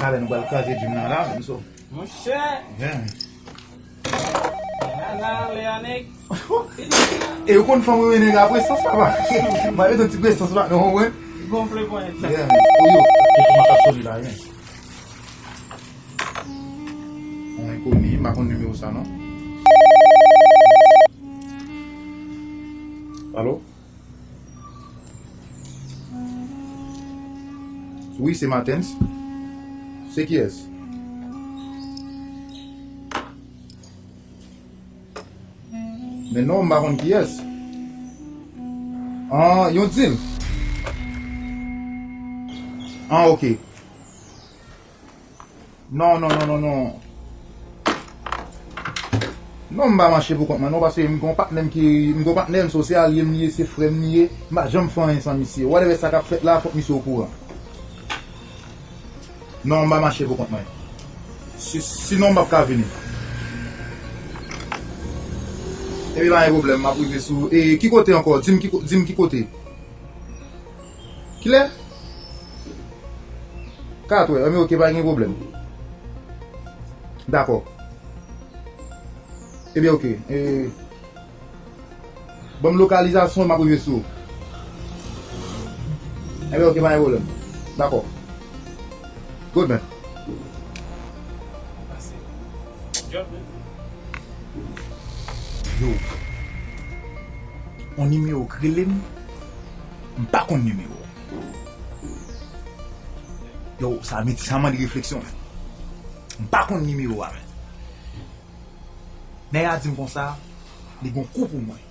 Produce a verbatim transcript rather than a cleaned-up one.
Talè nou pral kraze gym nan la, menm so. Monchè! Yeah. Nana, Leonic. E ou konn fanm wi nèg a presans papa. Mwen mete yon ti presans la non wi. Gonfle ponyèt la. Yeah, men. Ou yo, kòman sa sone la, men. Yon enkoni, m pa konn nimewo sa non. Alo? Wi, se Matens. Se kiyès? Men non, m pa konn kiyès. Ah, yon deal. Ah, ok. Non, non, non, non, non. Non, m pa mache pou kont mwen, non, paske m gon patnè m ki, m gon patnè m, so se alye m li ye, se frè m li ye, m pa janm fè anyen san misye. Whatever sa k ap fèt la, fòk misye okouran. Non, m pa mache pou kont mwen. Si, sinon, m p ap ka vini. Epi pa gen pwoblèm, m ap rive sou. E ki kote ankò? Di m ki ko-, di m ki kote. Kilè? Katwè, enben ok, pa gen pwoblèm. Dakò. Ebyen ok. E, ban m lokalizasyon, m ap rive sou ou. Ebyen ok, pa gen pwoblèm. Dakò. Good man. Yo. On nimewo k rele m. M pa konn nimewo. Yo, sa mete, sa mande refleksyon, men. M pa konn nimewo a, men. Nèg la di m konsa, li gon kou pou mwen.